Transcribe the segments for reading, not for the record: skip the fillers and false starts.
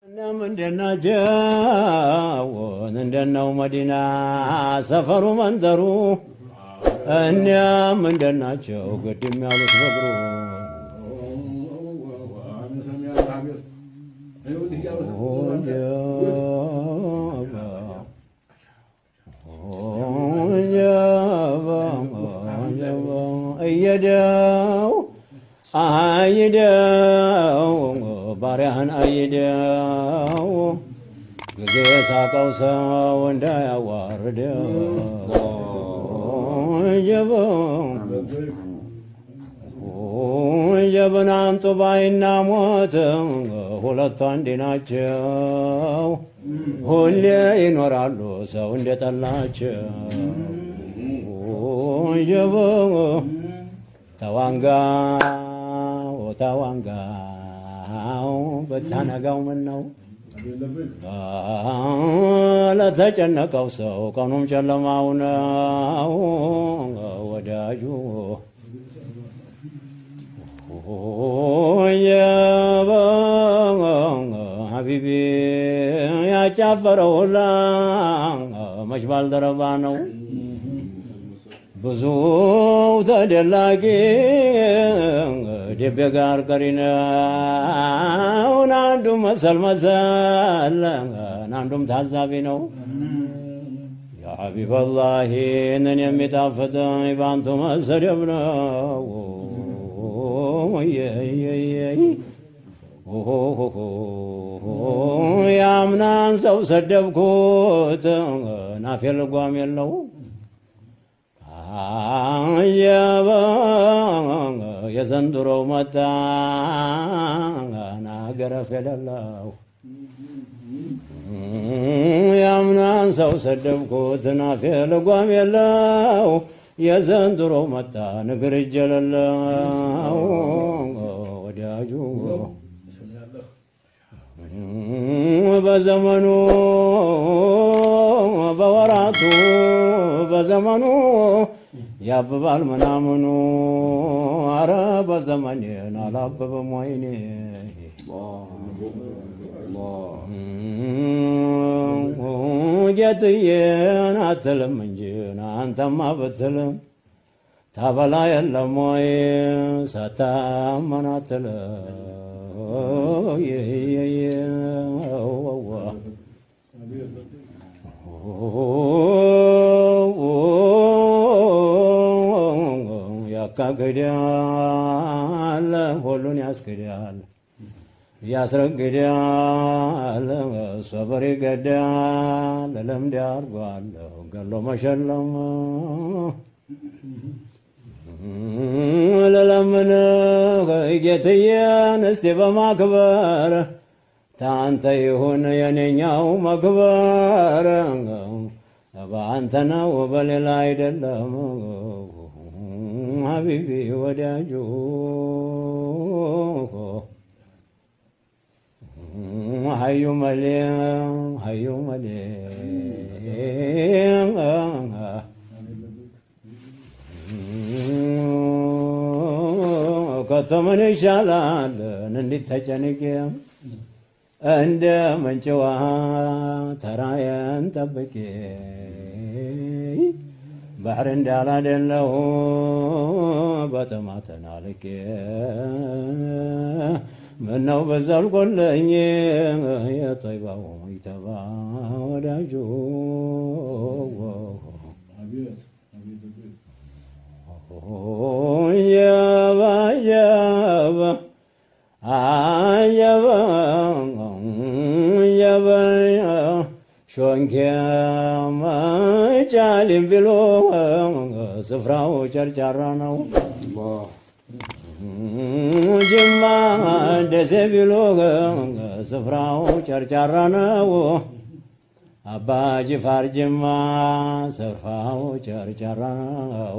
ምንድናቸው? እንደነው መዲና ሰፈሩ መንደሩ እኒያ ምንድናቸው? ግድም ያሉት በእግሩ እየደው አይደው ባሪያህን አይደው ጊዜ ሳቀው ሰው እንዳያዋርደው ጀብን አምጡ ባይና ሞት ሁለቱ አንድ ናቸው። ሁሌ ይኖራሉ ሰው እንደጠላቸው። ጀብ ተዋንጋው ተዋንጋው ብታነጋው ምን ነው ለተጨነቀው ሰው ቀኑም ጨለማው ነው ወዳጁ። ሀቢቢ ያጫፈረው ሁላ መች ባልደረባ ነው። ብዙ ተደላቂ ደቤ ጋር ቀሪ ነው። አንዱም መሰል መሰል አንዱም ታዛቢ ነው። የሐቢበላሂ ንን የሚጣፍጥ ባንቱ መሰደብ ነው። ያምናን ሰው ሰደብኩት ናፌ ልጓም የለው። አየበ የዘንድሮው መጣ ናገረፍ የሌለው። ያምናን ሰው ሰደብኩት ናፌ ልጓም የለው። የዘንድሮ መጣ ንግር እጅ የሌለው ወዳጁ። በዘመኑ በወራቱ በዘመኑ ያብባል ምናምኑ። አረ በዘመኔን አላበበም ወይኔ። ጌትዬን አትልም እንጂ አንተማ ብትልም ታበላ የለም ወይ ሳታመን አትልም። ያካክዳል ሁሉን ያስክዳል ያስረግዳል ሰበር ይገዳል ለምድ አርጓል ገሎ መሸለም። ለለምን ጌትዬን እስቲ በማክበር ታንተ ይሁን የኔኛው መክበር። በአንተ ነው በሌላ አይደለም ሀቢቢ ወዳጁ። ሀዩ መሌ ሀዩ መሌ ከቶ ምን ይሻላል እንዲት ተጨንቄ እንደ ምንጭ ውሃ ተራዬን ጠብቄ ባህር እንዳላደለሁ በጥማት ተናልቄ ምነው በዘልቆልኝ የጠይባው ይተባ ወዳጁ። የባ የባ አየባ የባ ሾንኬ መጫሊም ቢሎ ስፍራው ጨርጫራ ነው። ጅማ ደሴ ቢሎ ስፍራው ጨርጫራ ነው። አባ ጅፋር ጅማ ስፍራው ጨርጫራ ነው።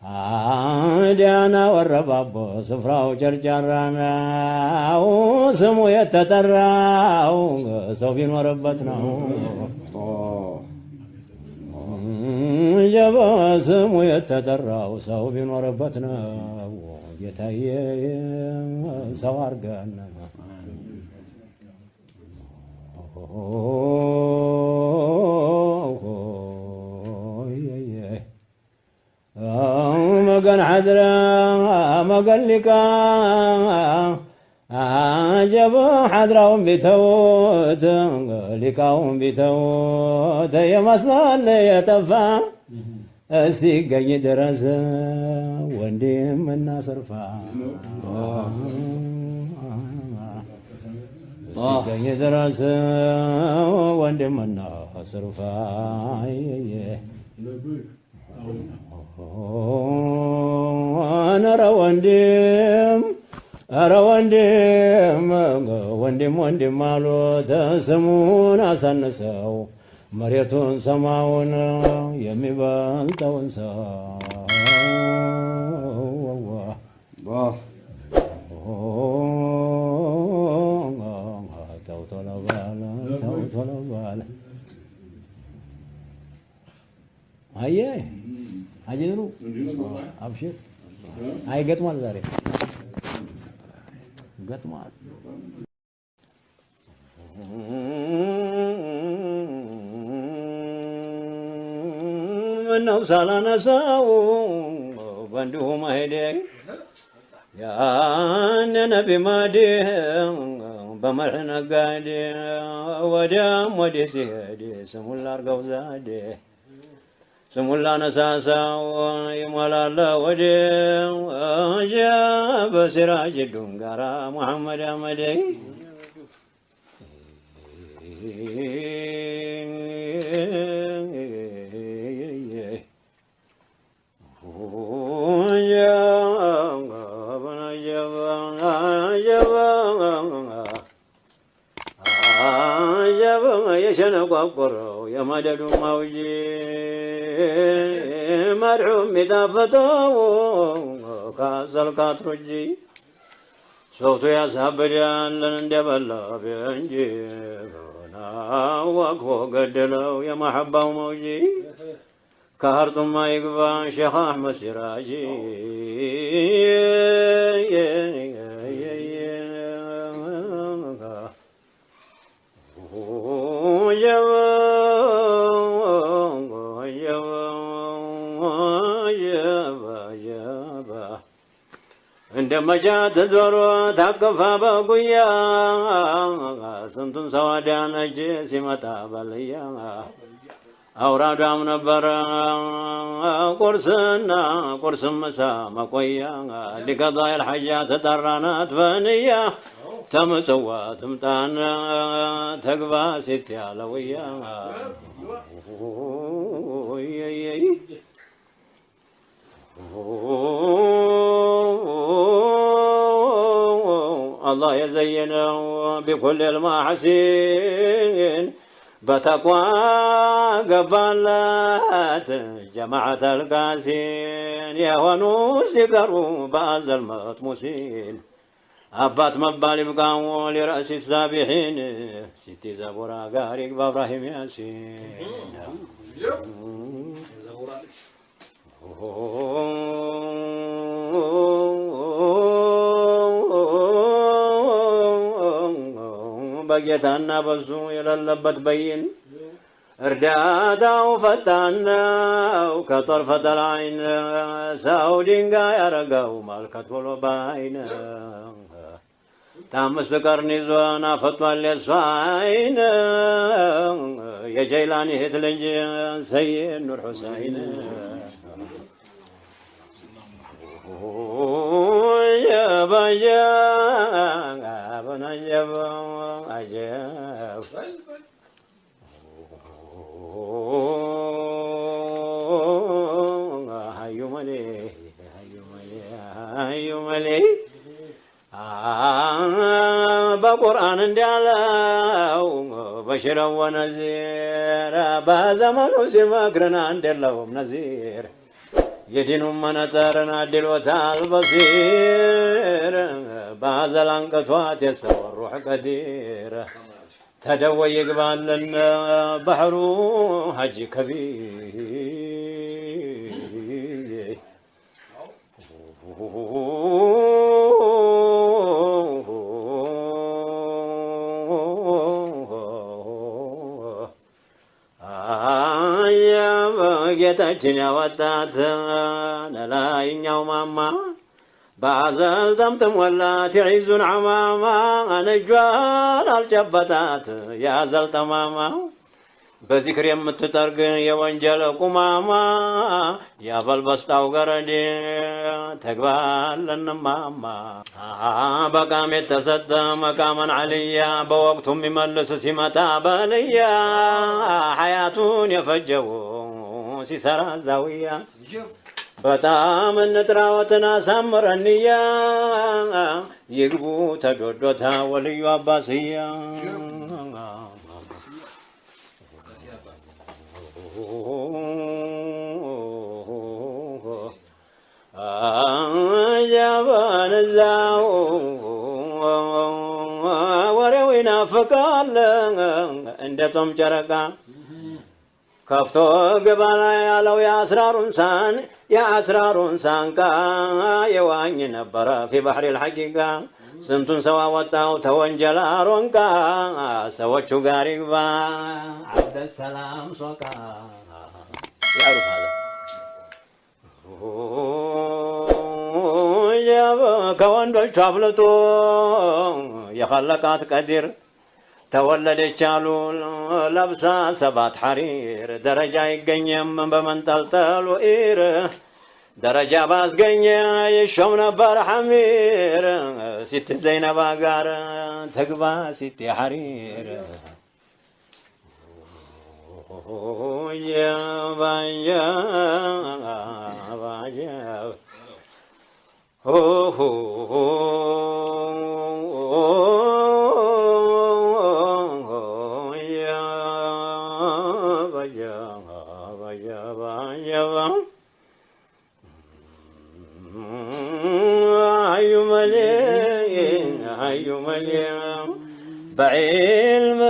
አዲያና ወረባቦ ስፍራው ጨርጫራ ነው። ስሙ የተጠራው ሰው ቢኖርበት ነው። ጀባ ስሙ የተጠራው ሰው ቢኖርበት ነው። ጌታዬ ሰው አርገን። መገን ሐድራ መገን ሊቃ አጀብ ሐድራውን ቢተውት ሊቃውን ቢተውት የመስላል የጠፋ እስቲገኝ ድረስ ወንድምና ስርፋ እስቲገኝ ድረስ ወንድምና ስርፋ። ኧረ ወንድም ኧረ ወንድም ወንድም ወንድም አሉት ስሙን አሳንሰው መሬቱን ሰማውን የሚበልጠውን ሰው። ተው ቶሎ በል ተው ቶሎ በል። አየህ አጅሩ አብሽር። አይ ገጥሟል፣ ዛሬ ገጥሟል። ምነው ሳላነሳው በእንዲሁ መሄዴ ያን ነቢ ማዲ በመርህ ነጋዴ ወዲያም ወዲህ ሲሄድ ስሙን ላርገው ዛዴ ስሙን ላነሳሳው ይሞላል ወዴ በሲራጅ ዱን ጋራ ሙሐመድ አመዴ። የሸነቋቆረው የመደዱ ማውጂ መድሑ የሚጣፍጠው ካዘል ካትሩጂ ሰውቱ ያሳብዳለን እንደበላ እንጂ አወቅፎ ገደለው የመሐባው መውጂ ከሀርጡማ ይግባ ሼኽ አሕመድ ሲራጂ። እንደ መጫት ዶሮ ታቅፋ በጉያ ስንቱን ሰው አዳነች ሲመጣ በልያ። አውራዷም ነበረ ቁርስና ቁርስም ምሳ መቆያ ሊቀዳ ልሐጃ ተጠራናት በንያ ተምጽዋ ትምጣን ተግባ ሴት ያለውያ። አላህ የዘየነው ቢኩል ልማሐሲን በተቋ ገባላት ጀማዓት አልቃሲን የሆኑ ሲቀሩ በአዘል መጥሙሲን አባት መባል ይብቃው ሊረእሲ ሳቢሒን ሲቲ ዘቡራ ጋር ይግባ እብራሂም ያሲን። በጌታና በሱ የሌለበት በይን እርዳታው ፈጣን ነው ከጠርፈተል አይን ሰው ድንጋይ ያረገው መልከት ብሎ በአይን ታምስት ቀርን ይዞን አፈጧል የሷ አይን የጀይላኒ እህት ልጅ ሰይድ ኑር ሁሰይን። አጀብ አጀብ ሀዩ መሌ ሀዩ መሌ ሀዩ መሌ በቁርአን እንዳለው በሽረው ወነዚር በዘመኑ ሲመክርን አንድ የለውም ነዚር የዲኑን መነጠርን አድሎታል በሲር ባዘል አንቅቷት የሰው ሩሕ ቀዲር ተደወይ ይግባልን ባህሩ ሀጂ ከቢር። ጌታችን ያወጣት ለላይኛው ማማ ባዘል ጠምጥሞላት የዒዙን ዐማማ እጇን አልጨበጣት ያዘል ጠማማ በዚክር የምትጠርግ የወንጀል ቁማማ ያበልበስጣው ገረዴ ተግባለንማማ በቃም የተሰጠ መቃመን ዐልያ በወቅቱ የሚመልስ ሲመጣ በልያ ሐያቱን የፈጀው ሲሰራ ዛውያ በጣም እንጥራወትን አሳምረንያ ይግቡ ተዶዶታ ወልዩ አባስያ ጀበንዛው ወሬው ይናፍቃል እንደ ጦም ጨረቃ ከፍቶ ግባ ላይ ያለው የአስራሩን ሳንቃ የዋኝ ነበረ ፊ ባህሪ ልሐቂቃ ስንቱን ሰው አወጣው ተወንጀል አሮንቃ ሰዎቹ ጋር ይግባ አብደሰላም ሶቃ ያሩፍ አለ ከወንዶቹ አብልጦ የኸለቃት ቀዲር ተወለደች አሉ ለብሳ 7 ሐሪር ደረጃ ይገኘም በመንጠልጠሉ ኢር ደረጃ ባስገኘ ይሾም ነበር ሐሚር ሲት ዘይነባ ጋር ተግባ ሲት ሐሪር بعلم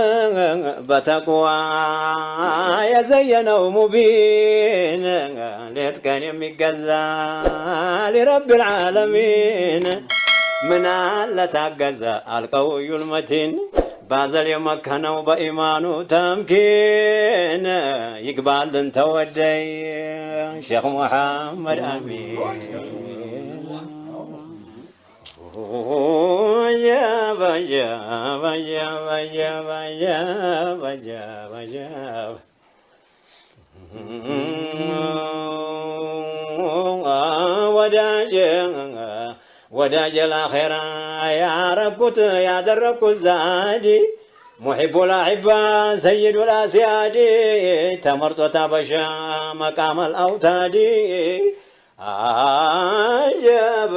بتقوى يزينه مبين ليت كان يميገዛ لرب العالمين من አለ ታገዘ القوي المتين ባዘል የመከነው በኢማኑ ተምኪን ይግባልን ተወደይ ሼኽ ሙሐመድ አሚን ወዳጄ ለአኼራ ያረኩት ያደረኩት ዛዲ ሙሒቡ ላሒባ ሰይዱ ላስያዲ ተመርጦ ታበሻ መቃመል አውታዲ አጀብ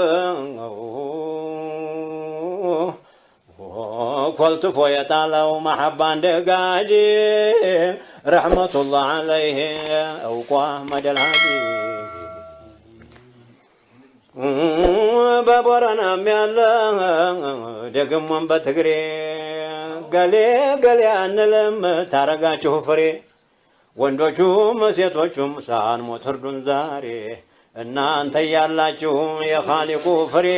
ኮልትፎ የጣለው መሐባ እንደጋዲ ረሕመቱላህ ዐለይህ እውቁ አሕመድ አልሃዲ በቦረናም ያለ ደግሞም በትግሬ ገሌ ገሌ አንልም ታረጋችሁ ፍሬ ወንዶቹም ሴቶቹም ሳንሞት እርዱን ዛሬ እናንተ ያላችሁ የኻሊቁ ፍሬ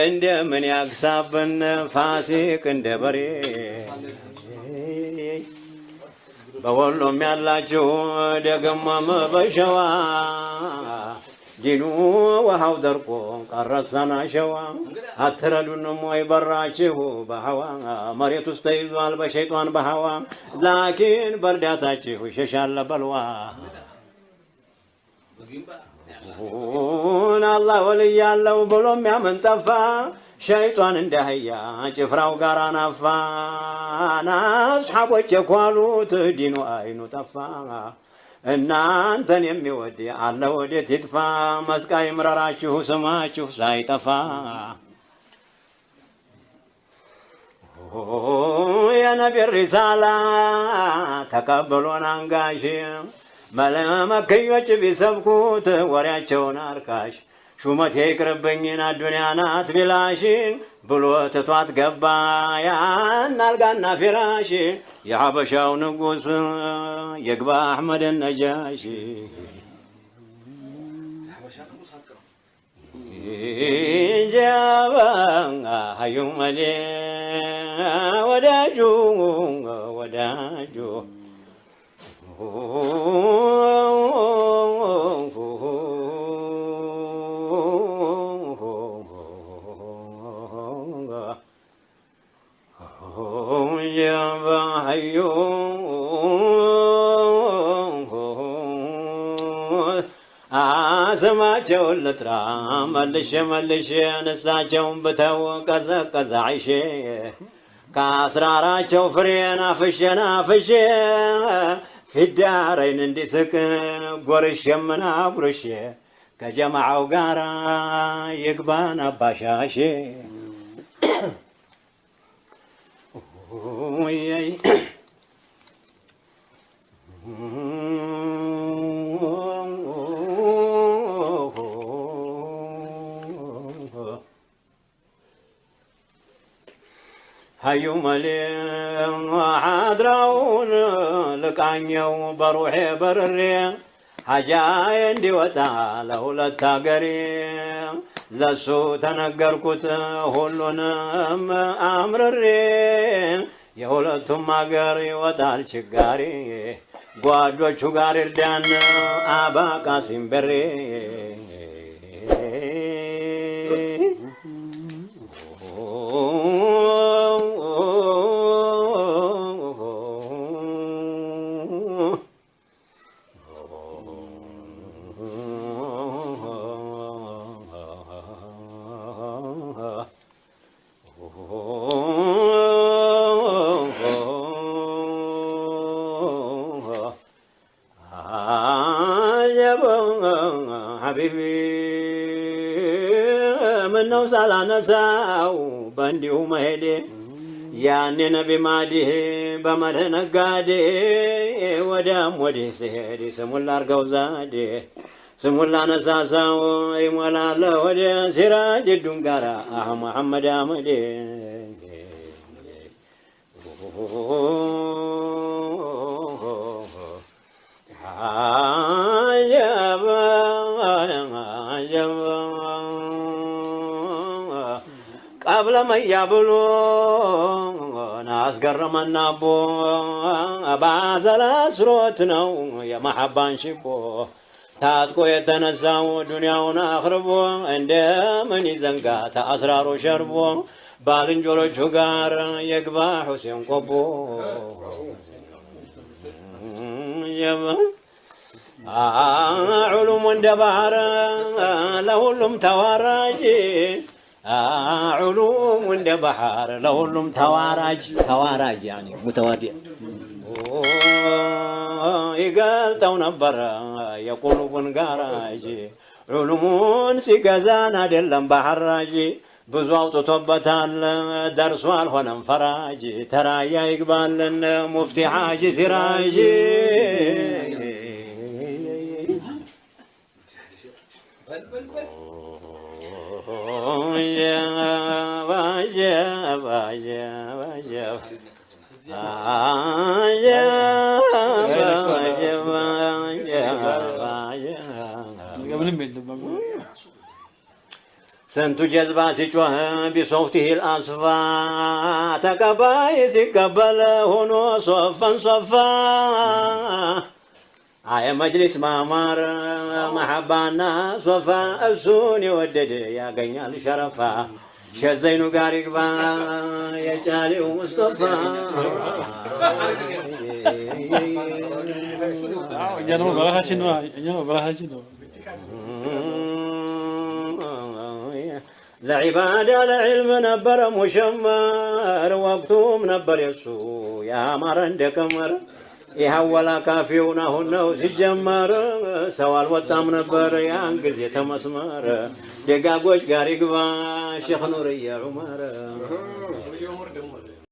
እንደምን ያግሳብን ፋሲቅ እንደ በሬ በወሎም ያላችሁ ደግሞም በሸዋ ዲኑ ውሃው ደርቆ ቀረሰና ሸዋ አትረዱንም ወይ በራችሁ በሐዋ መሬት ውስጥ ተይዟል በሸይጧን በሐዋ ላኪን በእርዳታችሁ ይሸሻል በልዋ አላህ ወልይ ያለው ብሎ የሚያምን ጠፋ ሸይጧን እንደ አህያ ጭፍራው ጋር ናፋ አስሓቦች የኳሉት ዲኑ አይኑ ጠፋ እናንተን የሚወድ አለ ወዴት ይጥፋ መስቃ ይምረራችሁ ስማችሁ ሳይጠፋ የነቢ ሪሳላ ተቀብሎን አንጋሽ መለመክዮች ቢሰብኩት ወሬያቸውን አርካሽ ሹመቴ ይቅርብኝን አዱንያ ናት ቢላሽ ብሎ ትቷት ገባ ያን አልጋና ፊራሽ የሐበሻው ንጉሥ የግባ አሕመድ ነጃሺ ጀባ ሀዩመሌ ወዳጁ ወዳጁ ሀዩ ስማቸውን ልጥራ መልሼ መልሼ ንሳቸውን ብተው ቀዘቀዘ አይሼ ከአስራራቸው ፍሬን አፍሼ ናፍሼ ፊዳረይን እንዲስቅ ጎርሼ ምን አጉርሼ ከጀማዓው ጋራ ይግባን አባሻሼ ሀዩ መሌ ሐድራውን ልቃኘው በሩሄ በርሬ ሀጃዬ እንዲወጣ ለሁለት አገሬ ለሱ ተነገርኩት ሁሉንም አምርሬ የሁለቱም አገር ይወጣል ችጋሬ ጓዶቹ ጋር ይርዳን አባ ቃሲም በሬ ሐቢቢ ምነው ሳላነሳው በእንዲሁ መሄዴ ያኔ ነቢ ማዲህ በመድህ ነጋዴ ወዲያም ወዲህ ሲሄድ ስሙን ላርገው ዛዴ ስሙን ላነሳሳው ይሞላል ወደ ሲራጅ ዱን ጋራ አህ መሐመድ አህመዴ ቀብለ መያ ብሎ አስገረመና አቦ ባዘላ ስሮት ነው የመሐባን ሽቦ ታጥቆ የተነሳው ዱንያውን አኽርቦ እንደምን ይዘንጋ ተአስራሮ ሸርቦ ባልንጀሮቹ ጋር የግባ ሁሴን ቆቦ ዑሉሙ እንደ ባህር ለሁሉም ተዋራጅ ዑሉሙ እንደ ባህር ለሁሉም ተዋራጅ ተዋራጅ ያኒ ሙተዋዲዕ ይገልጠው ነበረ የቁሉቡን ጋራጅ ዑሉሙን ሲገዛን አይደለም ባህራጅ ብዙ አውጥቶበታል ደርሶ አልሆነም ፈራጅ ተራያ ይግባልን ሙፍቲ ሐጂ ሲራጅ ስንቱ ጀዝባ ሲጮህ ቢሶፍቲህ አልአስፋ ተቀባይ ሲቀበል ሆኖ ሶፈን ሶፋ አየ መጅሊስ ማማር መሐባና ሶፋ እሱን የወደደ ያገኛል ሸረፋ ሸዘይኑ ጋር ይግባ የጫሌው ሙስጠፋ እኛ ደግሞ በራሳችን ነው እኛ ደግሞ በራሳችን ነው። ለዒባዳ ለዕልም ነበረ ሙሸመር ወቅቱም ነበር የሱ ያማረ እንደ ቀመር ይሐወላ ካፊውን አሁን ነው ሲጀመር ሰው አልወጣም ነበር ያን ጊዜ ተመስመር ደጋጎች ጋር ይግባ ሼኽ ኑርዬ ዑመር።